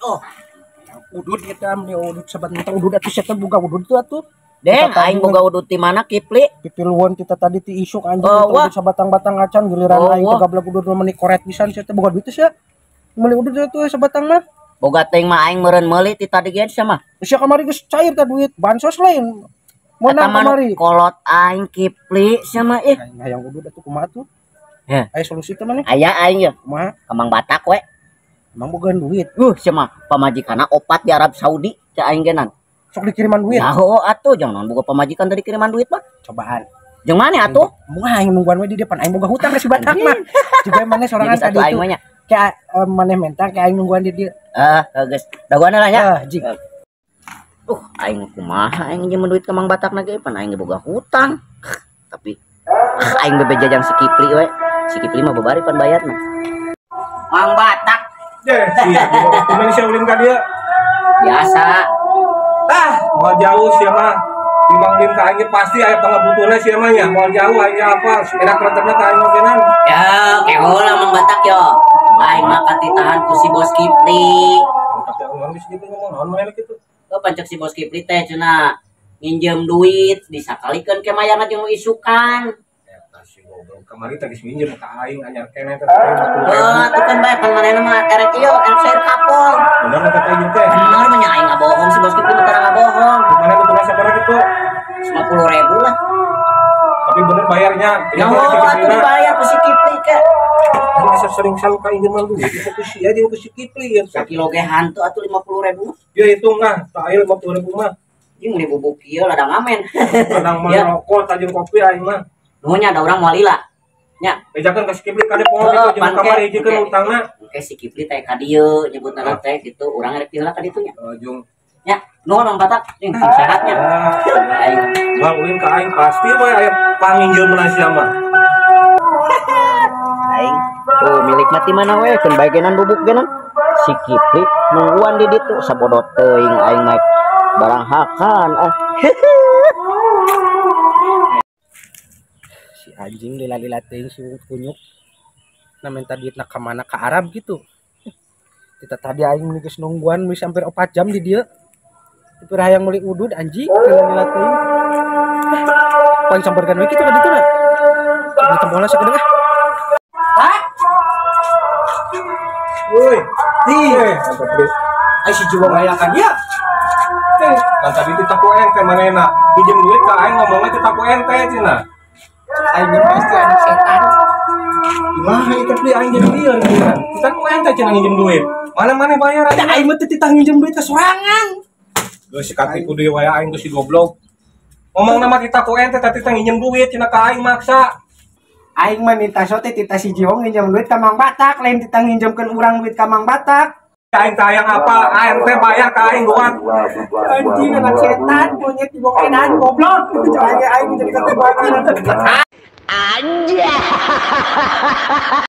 Oh. Udud eta meni udud sabatang udud atuh sia teh boga udud tuh atuh. Deng aing boga udud ti mana Kipli? Pipiluan kita tadi ti isuk anjing udud sabatang-batang acan giliran aing teh gablek udud mah meni koret pisan sia teh boga duit sia. Meuli udud atuh sabatang mah. Boga teuing mah aing meureun meuli ti tadi ge sia mah. Sia kamari geus cair teh duit bansos lain. Meunang kamari. Kolot aing Kipli sia mah ih. Aing hayang udud atuh kumaha tuh? Heh. Aya solusi teh maneh? Aya aing ye. Kumaha? Ka Mang Batak we. Emang boga duit. Sia mah pamajikanna opat di Arab Saudi cek aing genan. Sok dikiriman duit. Ya heueuh atuh jangan naon boga pamajikan tadi kiriman duit mah. Cobaan. Jeung maneh atuh? Moal aing nungguan we di depan aing boga hutang ka si Batak mah. Juga maneh sorangan tadi itu. Kayak maneh menta kayak aing nungguan di dieu. Geus. Dagoan lah nya. Jing. Aing kumaha aing nginjem duit ka Mang Batak na ge pan aing ge boga hutang. Tapi aing bebeja jang si Kipli we. Si Kipli mah babari pan bayarna. Mang Batak. Kumaha sia ulin ka dieu? Biasa. Ah, moal jauh sia mah. Timang ulin ka aing pasti aya pangabutuhna sia mah nya. Moal jauh aing apa? Sepeda keretna ka aing ogenan. Ya, kehola Mang Batak yo. Aing mah katitahan ku si Bos Kipli. Tapi urang geus kitu ngomong naon maneh kitu? Oh, pancek si Bos Kipli teh cenah nginjem duit disakalikeun ke mayarna jeung nu isukan. Eta si goblok kamari teh geus minjem ka aing anyar keneh teh 50.000. Heuh, tuh kan bae pan manehna mah erek ieu erek sair kapol. Bener eta teh ieu teh. Bener mah nya aing ngabohong si Bos Kipli mah tara ngabohong. Maneh butuhna sabaraha kitu? 50.000 lah. Tapi bener bayarnya. Ya, atuh dibayar ku si Kipli ke. Kan geus sering selalu ka injeman duit itu ku sia jeung ku si Kipli ya. Sakilo ge hantu atuh 50.000. Ya hitung nah, tak aya 50.000 mah. Jeung meuli bubuk kieu ladang ngamen. Ladang mah rokok tajung kopi aing mah. Nuhun nya da urang moal lila. Nya. Bejakeun ka si Kipli ka depo kitu jeung kamari hijikeun utangna. Engke si Kipli teh ka dieu nyebutna teh kitu urang rek lila ka ditu nya. Jeung nya, nuhun Mang Batak jeung sing sehat nya. Aing moal ulin ka aing pasti we aya panginjeumna sia mah. Aing tuh milik mati mana we keun bae genan bubuk genan. Si Kipli nungguan di ditu sabodo teuing aing naik barang hakan ah. Si anjing lila-lila teuing si kunyuk. Nah minta duitna ka mana ka Arab gitu. Kita tadi aing geus nungguan geus hampir 4 jam di dieu. Tapi hayang meuli udud anjing lila-lila teuing. Poin samperkeun we kitu ka ditu na. Ditempola sakedeung ah. Hah? Woi, mantap Chris. Ai si jiwa ngayakan ya. Teh, kan tadi teh ku ente manehna. Pinjem duit ka aing ngomongnya teh ku ente cenah. Aing pasti anak setan. Gimana itu beli aing jadi lieur cenah. Teh ku ente cenah nginjem duit. Mana-mana bayar aing. Aing mah teh titah nginjem duit ka sorangan. Geus katipu deui wae aing geus si goblok. Ngomong nama kita ku ente tadi teh nginjem duit cenah ka aing maksa. Aing mah minta sote titah si Jiwong nginjem duit ka Mang Batak, lain titah nginjemkeun urang duit ka Mang Batak. Aing teh hayang apa? Aing teh bayar ka aing goan. Anjing anak setan, monyet dibokenan goblok. Aing aing jadi ketebakan. Anjay.